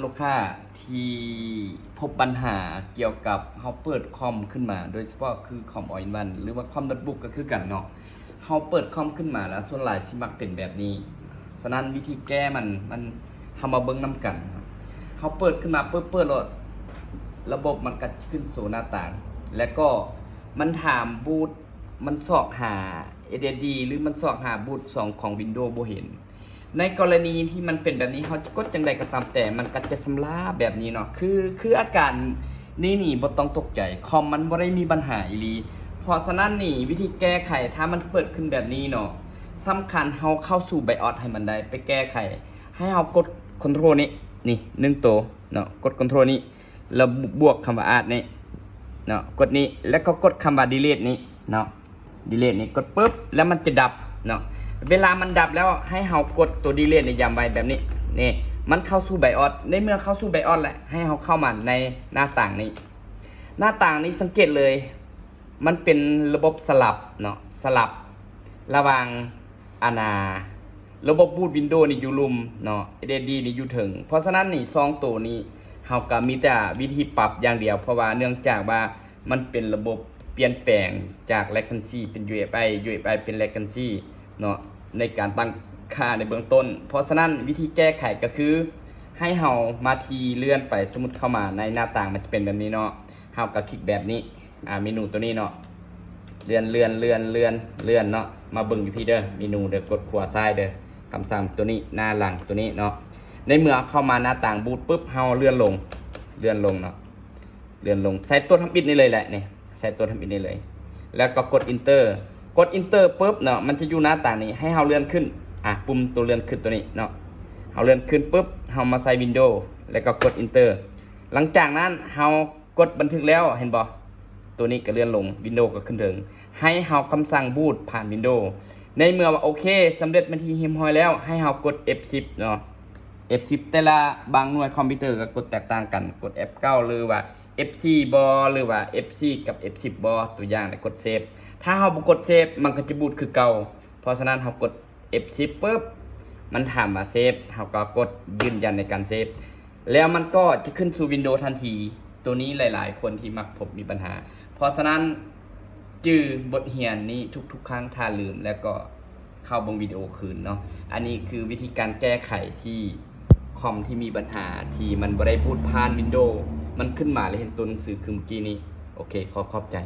ລູກຄ້າທີ່ພົບບັນຫາກ່ຽວກັບເຮົາເປີດຄອມຂຶ້ນມາ ໂດຍສະເພາະຄືຄອມ All in One ຫຼືວ່າຄອມໂນ້ດບຸກກໍຄືກັນເນາະ, ເຮົາເປີດຄອມຂຶ້ນມາແລ້ວສ່ວນຫຼາຍຊິມັກເປັນແບບນີ້. ສະນັ້ນວິທີແກ້ມັນ ມັນ ເຮົາມາເບິ່ງນຳກັນ. ເຮົາເປີດຂຶ້ນມາປຶບ ເປີດໂລດ ລະບົບມັນກໍຈະຂຶ້ນໂຊໜ້າຕ່າງ ແລະກໍມັນຖາມບູດ ມັນຊອກຫາ SSD ຫຼືມັນຊອກຫາບູດສອງຂອງ Windows ບໍ່ເຫັນ. ໃນກໍລະນີທີ່ມັນເປັນແບບນີ້ ເຮົາຈະກົດຈັ່ງໃດກໍຕາມແຕ່ ມັນກໍຈະຊຳລາແບບນີ້ເນາະ. ຄື ຄືອາການນີ້ນີ້ບໍ່ຕ້ອງຕົກໃຈ, ຄອມມັນບໍ່ໄດ້ມີບັນຫາອີ່ຫຼີ. ເພາະສະນັ້ນນີ້ ວິທີແກ້ໄຂ ຖ້າມັນເປີດຂຶ້ນແບບນີ້ເນາະ, ສຳຄັນເຮົາເຂົ້າສູ່ BIOS ໃຫ້ມັນໄດ້ ໄປແກ້ໄຂ. ໃຫ້ເຮົາກົດ Control ນີ້ ນີ້ ໜຶ່ງໂຕເນາະ, ກົດ Control ນີ້ ແລ້ວບວກຄຳວ່າ Alt ນີ້ເນາະ, ກົດນີ້ ແລ້ວກໍກົດຄຳວ່າ Delete ນີ້ເນາະ. Delete ນີ້ ກົດປຶບ ແລ້ວມັນຈະດັບເນາະ. ເວລາມັນດັບແລ້ວ ໃຫ້ເຮົາກົດຕົວ Delete ນີ້ ຢ້ຳໄວ້ແບບນີ້. ນີ້ ມັນເຂົ້າສູ່ BIOS. ໃນເມື່ອເຂົ້າສູ່ BIOS ແລ້ວ ໃຫ້ເຮົາເຂົ້າມາໃນໜ້າຕ່າງນີ້. ໜ້າຕ່າງນີ້ ສັງເກດເລີຍ ມັນເປັນລະບົບສະຫຼັບເນາະ, ສະຫຼັບລະຫວ່າງ ອັນນ່າ ລະບົບບູດ Windows ນີ້ຢູ່ລຸ່ມເນາະ, SSD ນີ້ຢູ່ເທິງ. ເພາະສະນັ້ນນີ້ ສອງໂຕນີ້ ເຮົາກໍມີແຕ່ວິທີປັບຢ່າງດຽວ, ເພາະວ່າເນື່ອງຈາກວ່າ ມັນເປັນລະບົບປ່ຽນແປງຈາກ Legacy ເປັນ UEFI, UEFI ເປັນ Legacy ເນາະ ໃນການຕັ້ງຄ່າໃນເບື້ອງຕົ້ນ. ເພາະສະນັ້ນ ວິທີແກ້ໄຂກໍຄື ໃຫ້ເຮົາມາທີ່ເລື່ອນໄປ, ສົມມຸດເຂົ້າມາໃນໜ້າຕ່າງ ມັນຈະເປັນແບບນີ້ເນາະ, ເຮົາກໍຄລິກແບບນີ້ ອາ ເມນູຕົວນີ້ເນາະ, ເລື່ອນ ເລື່ອນ ເລື່ອນ ເລື່ອນ ເລື່ອນເນາະ. ມາເບິ່ງຢູ່ພີ້ເດີ ເມນູເດີ, ກົດຂວາຊ້າຍເດີ, ຄຳສັ່ງຕົວນີ້ ໜ້າຫຼັງຕົວນີ້ເນາະ. ໃນເມື່ອເຂົ້າມາໜ້າຕ່າງບູດປຶບ ເຮົາເລື່ອນລົງ ເລື່ອນລົງເນາະ. ເລື່ອນລົງ ໃສ່ຕົວທຳອິດນີ້ເລີຍແຫຼະນີ້, ໃສ່ຕົວທຳອິດນີ້ເລີຍ ແລ້ວກໍກົດ Enter. ກົດ Enter ປຶບເນາະ, ມັນຈະຢູ່ໜ້າຕ່າງນີ້, ໃຫ້ເຮົາເລື່ອນຂຶ້ນ ອາ ປຸ່ມຕົວເລື່ອນຂຶ້ນຕົວນີ້ເນາະ. ເຮົາເລື່ອນຂຶ້ນປຶບ ເຮົາມາໃສ່ Windows ແລ້ວກໍກົດ Enter. ຫຼັງຈາກນັ້ນເຮົາກົດບັນທຶກແລ້ວ ເຫັນບໍ່? ຕົວນີ້ກໍເລື່ອນລົງ, Windows ກໍຂຶ້ນເທິງ. ໃຫ້ເຮົາຄຳສັ່ງ Boot ຜ່ານ Windows. ໃນເມື່ອວ່າ ໂອເຄ ສຳເລັດເປັນທີ່ຮຽບຮ້ອຍແລ້ວ ໃຫ້ເຮົາກົດ F ສິບເນາະ, F ສິບ. ແຕ່ລະບາງໜ່ວຍຄອມພິວເຕີກໍກົດແຕກຕ່າງກັນ, ກົດ F ເກົ້າ ຫຼືວ່າ F ສີ່ບໍ ຫຼືວ່າ F ສີ່ ກັບ F ສິບບໍ, ຕົວຢ່າງ ແລ້ວກົດ Save. ຖ້າເຮົາບໍ່ກົດ Save ມັນກໍຈະບູດຄືເກົ່າ. ເພາະສະນັ້ນເຮົາກົດ F ສິບ ປຶບ ມັນຖາມວ່າ Save, ເຮົາກໍກົດຢືນຢັນໃນການ Save ແລ້ວມັນກໍຈະຂຶ້ນສູ່ Windows ທັນທີ. ໂຕນີ້ຫຼາຍໆຄົນທີ່ມັກພົບມີບັນຫາ. ເພາະສະນັ້ນຈື່ບົດຮຽນນີ້ທຸກໆຄັ້ງ ຖ້າລືມແລ້ວກໍເຂົ້າເບິ່ງວິດີໂອຄືນເນາະ. ອັນນີ້ຄືວິທີການແກ້ໄຂທີ່ຄອມທີ່ມີບັນຫາ ທີ່ມັນບໍ່ໄດ້ບູດຜ່ານ Windows ມັນຂຶ້ນມາແລ້ວເຫັນຕົວໜັງສືຄືເມື່ອກີ້ນີ້. ໂອເຄ ຂໍຂອບໃຈ.